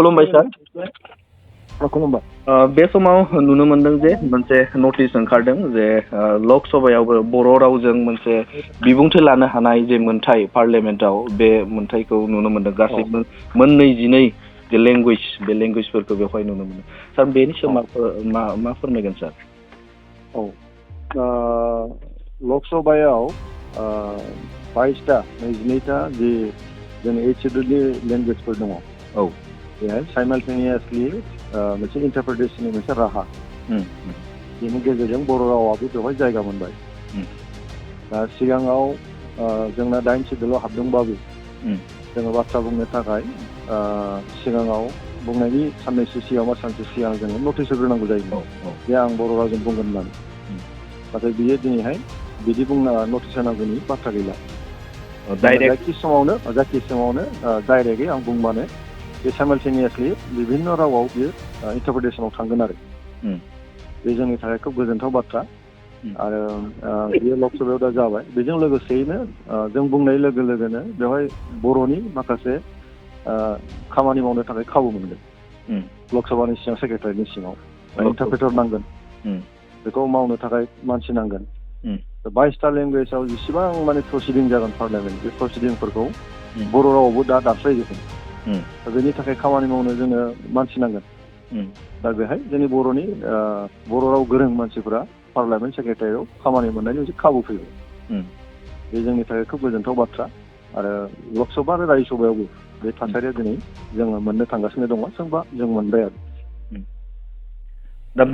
खुलुमबाय सार। खुलुमबाय। बे समाव नुनो मोनदों जे मोनसे नटिस ओंखारदों जे लक सभायावबो बर' रावजों मोनसे बिबुंथि लानो हानाय जे मोनथाय पार्लियामेन्टआव बे मोनथायखौ नुनो मोनदों गासै मोननैजिनै जे लेंगुवेज बे लेंगुवेजफोरखौ बेवहाय नुनो मोनो सार बेनि सायाव मा फोरमायगोन सार? औ लक सभायाव 22टा 22टा जि जोंनि एचएडनि लेंगुवेजफोर दङ। औ बेहाय साइमाल्टेनियासलि मोनसे इन्टारप्रिटेसननि मोनसे राहा बेनि गेजेरजों बर' रावाबो बेवहाय जायगा मोनबाय। दा सिगाङाव जोंना 9 सिडुलाव हाबदोंबाबो जोङो बाथ्रा बुंनो थाखाय सिगाङाव बुंनायनि साननैसो सिगां बा सानसे सिगां जोङो नटिस होग्रोनांगौ जायोमोन जे आं बर' रावजों बुंगोन होननानै। नाथाय बियो दिनैहाय बिदि बुंना नटिस होनांगौनि बाथ्रा गैला। जायखि समावनो डाइरेक्टयै आं बुंबानो बे साइमाल्टेनियासलि बिभिन्न रावाव बियो इन्टारप्रिटेसनाव थांगोन आरो बे जोंनि थाखाय खोब गोजोनथाव बाथ्रा। आरो बियो लकसभायाव दा जाबाय। बेजों लोगोसेयैनो जों बुंनाय लोगो लोगोनो बेवहाय बर'नि माखासे खामानि मावनो थाखाय खाबु मोनगोन। लकसभानि सिङाव सेक्रेटारिनि सिङाव इन्टारप्रेटर नांगोन, बेखौ मावनो थाखाय मानसि नांगोन। 22टा लेंगुवेजाव जेसेबां माने प्रसिडिं जागोन पार्लियामेन्ट बे प्रसिडिंफोरखौ बर' रावावबो दा दास्लायजोबगोन। दा बेनि थाखाय खामानि मावनो जोङो मानसि नांगोन। दा बेहाय जोंनि बर' राव गोरों मानसिफोरा पार्लियामेन्ट सेक्रेटारियाव खामानि मोननायनि मोनसे खाबु फैगोन। बे जोंनि थाखाय खोब गोजोनथाव बाथ्रा। आरो लकसभा आरो रायजोसभायावबो बे थासारिया दिनै जोङो मोननो थांगासिनो दङ। सोरबा जों मोनबाय आरो दा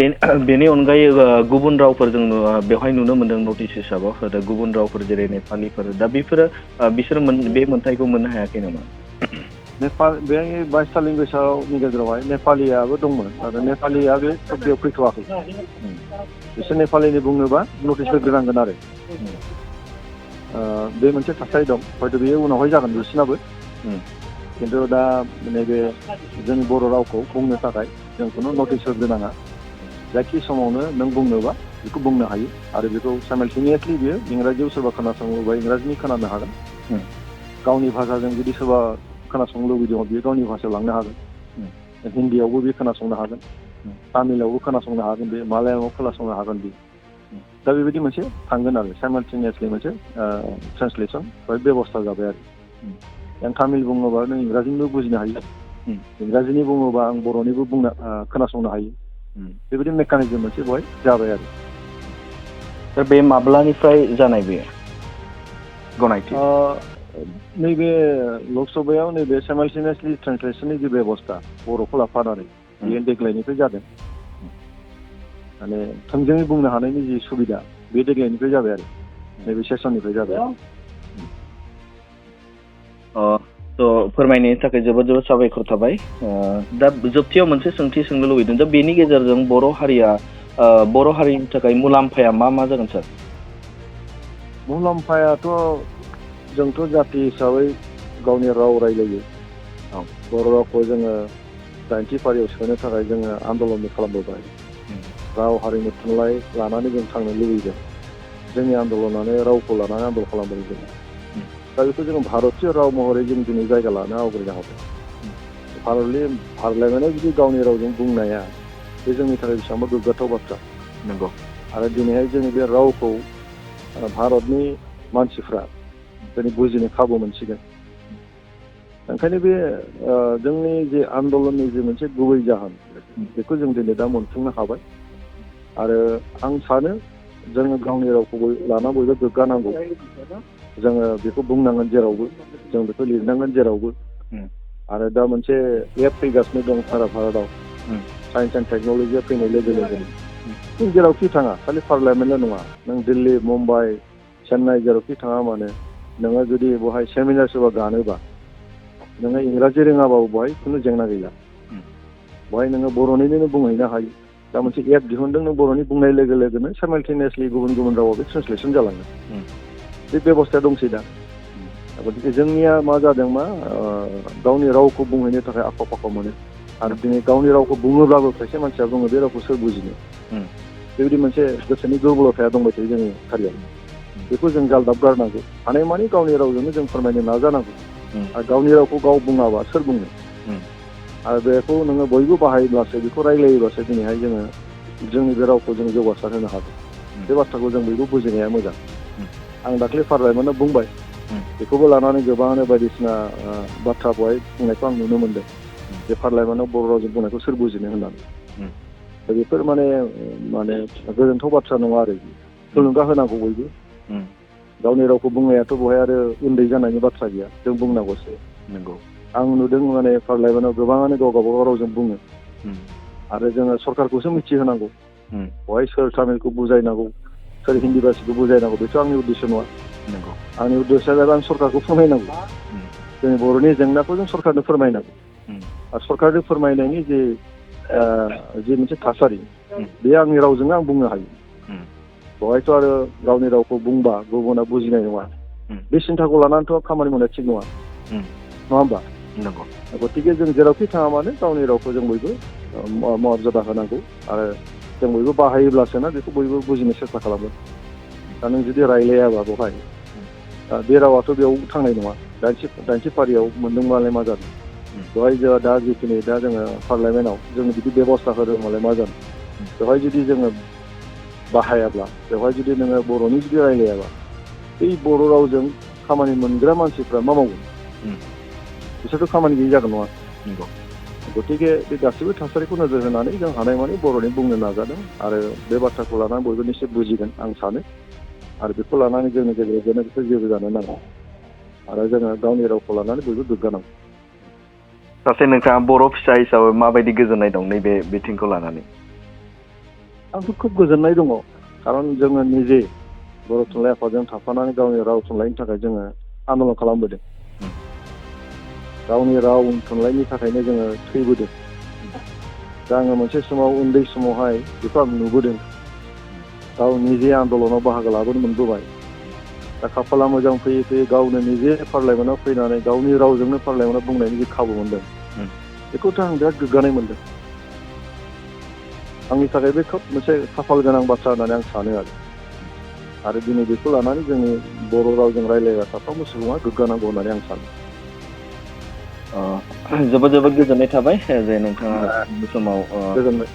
बेनि अनगायै गुबुन रावफोर जों बेवहाय नुनो मोनदों नटिस हिसाबाव गुबुन रावफोर जेरै नेपालिफोर दा बिसोरो बे मोनथायखौ मोननो हायाखै नामा? बे 22टा लेंगुवेजनि गेजेरावहाय नेपालियाबो दंमोन आरो नेपालिया बे बेयाव फैथ'वाखै। बिसोर नेपालिनि बुंनोबा नटिस होग्रोनांगोन आरो बे मोनसे थासारि दं। हयथ' बेयो उनावहाय जागोन बिसोरनाबो। खिन्थु दा नैबे जोंनि बर' रावखौ बुंनो थाखाय जों खुनु नटिस होग्रोनाङा। जायखि समावनो नों बुंनोबा बेखौ बुंनो हायो आरो बेखौ साइमाल्टेनियासलि बियो इंराजियाव सोरबा खोनासङोबा इंराजिनि खोनानो हागोन। गावनि भाषाजों जुदि सोरबा खोनासंनो लुबैदों बियो गावनि भाषायाव लांनो हागोन। हिन्दीयावबो बे खोनासंनो हागोन, तामिलावबो खोनासंनो हागोन, बे मालायालामाव खोनासंनो हागोन बे। दा बेबायदि मोनसे थांगोन आरो साइमाल्टेनियासलि मोनसे ट्रेन्सलेसन बेबस्था जाबाय आरो नों तामिल बुङोबा नों इंराजिनिबो बुजिनो हायो, इंराजिनि बुङोबा आं बर'निबो खोनासंनो हायो। बेबायदि मेकानिजम मोनसे बेवहाय जाबाय आरो दा बे माब्लानिफ्राय जानाय बे गनायथि? नैबे लकसभायाव नैबे साइमाल्टेनियासलि ट्रेन्सलेसननि जि बेबस्था बर'खौ लाफानानै बेयो देग्लायनिफ्राय जादों। माने थोंजोङै बुंनो हानायनि जि सुबिदा बे देग्लायनिफ्राय जाबाय आरो नैबे सेसननिफ्राय जाबाय। थ' फोरमायनायनि थाखाय जोबोद जोबोद साबायखर थाबाय। दा जोबथियाव मोनसे सोंथि सोंनो लुबैदों। दा बेनि गेजेरजों बर' हारिनि थाखाय मुलाम्फाया मा जागोन सार? मुलाम्फायाथ' जोंथ' जाथि हिसाबै गावनि राव रायलायो। बर' रावखौ जोङो 90 फारियाव सोनो थाखाय जोङो आन्दलनबो खालामबोबाय। राव हारिमु थुनलाइ लानानै जों थांनो लुबैदों। जोंनि आन्दलनानो रावखौ लानानै आन्दलन खालामदों। दा बेखौ जोङो भारतीय राव महरै जों दिनै जायगा लानो आवगायनो हादों। पार्लियामेन्टआव जुदि गावनि रावजों बुंनाया बे जोंनि थाखाय बेसेबांबा गोग्गाथाव बाथ्रा। नंगौ। आरो दिनैहाय जोंनि बे रावखौ भारतनि मानसिफ्रा दिनै बुजिनो खाबु मोनसिगोन। ओंखायनो बे जोंनि जे आन्दलननि जे मोनसे गुबै जाहोन बेखौ जों दिनै दा मोनफुंनो हाबाय। आरो आं सानो जोङो गावनि रावखौ लाना बयबो गोग्गानांगौ। जोङो बेखौ बुंनांगोन जेरावबो, जों बेखौ लिरनांगोन जेरावबो। आरो दा मोनसे एप फैगासिनो दं सारा भारतआव साइन्स एन्ड टेक्न'लजिया फैनाय लोगो लोगोनो नों जेरावखि थाङा खालि पार्लियामेन्टल' नङा, नों दिल्ली, मुम्बाइ, चेन्नाइ जेरावखि थाङा मानो नोङो जुदि बेवहाय सेमिनार सोरबा गानोबा नोङो इंराजि रोङाबाबो बेवहाय खुनु जेंना गैला। बेवहाय नोङो बर'निनो बुंहैनो हायो। दा मोनसे एप दिहुनदों, नों बर'नि बुंनाय लोगो लोगोनो साइमाल्टेनियासलि गुबुन गुबुन रावाव बे ट्रेन्सलेसन जालाङो। बे बेबस्थाया दंसै दा। गतिके जोंनिया मा जादों गावनि रावखौ बुंहैनो थाखाय आख' फाख' मोनो। आरो दिनै गावनि रावखौ बुङोब्लाबो खायसे मानसिया बुङो बे रावखौ सोर बुजिनो। बेबायदि मोनसे गोसोनि दुरबलथाया दंबाय थायो जोंनि हारियाव। बेखौ जों गालदाब गारनांगौ। हानायमानि गावनि रावजोंनो जों फोरमायनो नाजानांगौ। आरो गावनि रावखौ गाव बुङाबा सोर बुंनो। आरो बेखौ नोङो बयबो बाहायोब्लासो बेखौ रायलायोब्लासो दिनैहाय जोङो जोंनि बे रावखौ जों जौगासार होनो हागोन बे बाथ्राखौ जों बयबो बुजिनाया मोजां आं दाख्लै पार्लामेन्टआव बुंबाय बेखौबो लानानै गोबाङानो बायदिसिना बाथ्रा बेवहाय बुंनायखौ आं नुनो मोनदों जे पार्लामेन्टआव बर' रावजों बुंनायखौ सोर बुजिनो होननानै दा बेफोर माने गोजोनथाव बाथ्रा नङा आरो थुलुंगा होनांगौ बयबो गावनि रावखौ बुंनायाथ' बेवहाय आरो उन्दै जानायनि बाथ्रा गैया जों बुंनांगौसो नंगौ आं नुदों माने पार्लामेन्टआव गोबाङानो गाव गावबागाव रावजों बुङो आरो जोङो सरकारखौसो मिथिहोनांगौ बेवहाय सोर तामिलखौ बुजायनांगौ सोर हिन्दी भाषिखौ बुजायनांगौ बेथ' आंनि उद्देश्य नङा आंनि उद्देश्यआ जाबाय आं सरकारखौ फोरमायनांगौ जोंनि बर'नि जेंनाखौ जों सरकारनो फोरमायनांगौ आरो सरकारनो फोरमायनायनि जे मोनसे थासारि बे आंनि रावजोंनो आं बुंनो हायो बेवहायथ' आरो गावनि रावखौ बुंबा गुबुना बुजिनाय नङा बे सिन्थाखौ लानानैथ' खामानि मावनाया थिग नङा होमबा गतिके जों जेरावखि थाङा मानो गावनि रावखौ जों बयबो मर्यादा होनांगौ आरो जों बयबो बाहायोब्लासो ना बेखौ बयबो बुजिनो सेस्था खालामगोन दा नों जुदि रायलायाबा बेवहाय बे रावाथ' बेयाव थांनाय नङा दाइनथि फारियाव मोनदोंबालाय मा जादों बेवहाय जोंहा दा जिखिनि दा जोङो पार्लामेन्टआव जों बिदि बेबस्था होदोंबालाय मा जादों बेवहाय जुदि जोङो बाहायाब्ला बेवहाय जुदि नोङो बर'नि जुदि रायलायाबा बै बर' रावजों खामानि मोनग्रा मानसिफ्रा मा मावगोन बिसोरथ' खामानि गैयि जागोन नङा गतिके बे गासैबो थासारिखौ नोजोर होनानै जों हानायमानि बर'नि बुंनो नाजादों आरो बे बाथ्राखौ लानानै बयबो निश्चय बुजिगोन आं सानो आरो बेखौ लानानै जोंनि गेजेराव बिसोर जेबो जानो नाङा आरो जोङो गावनि रावखौ लानानै बयबो गोग्गानांगौ सासे नोंथाङा बर' फिसा हिसाबै माबायदि गोजोननाय दं नैबे बिथिंखौ लानानै आंथ' खोब गोजोननाय दङ खारन जोङो निजे बर' थुनलाइ आफादजों थाफानानै गावनि राव थुनलाइनि थाखाय जोङो आन्दलन खालामबोदों गावनि राव थुनलाइनि थाखायनो जोङो थैबोदों दा आङो मोनसे समाव उन्दै समावहाय बेखौ आं नुबोदों गाव निजे आन्दलनाव बाहागो लाबोनो मोनबोबाय दा खाफाला मोजां फैयै फैयै गावनो निजे पार्लामेन्टआव फैनानै गावनि रावजोंनो पार्लामेन्टआव बुंनायनि जे खाबु मोनदों बेखौथ' आं बिराद गोग्गानाय मोनदों आंनि थाखाय बे खोब मोनसे खाफाल गोनां बाथ्रा होननानै आं सानो आरो दिनै बेखौ लानानै जोंनि बर' रावजों रायज्लायग्रा साफ्रोमबो सुबुङा गोग्गानांगौ होननानै आं सानो जोबोद जोबोद गोजोननाय थाबाय जे नोंथाङा बे समाव गोजोनबाय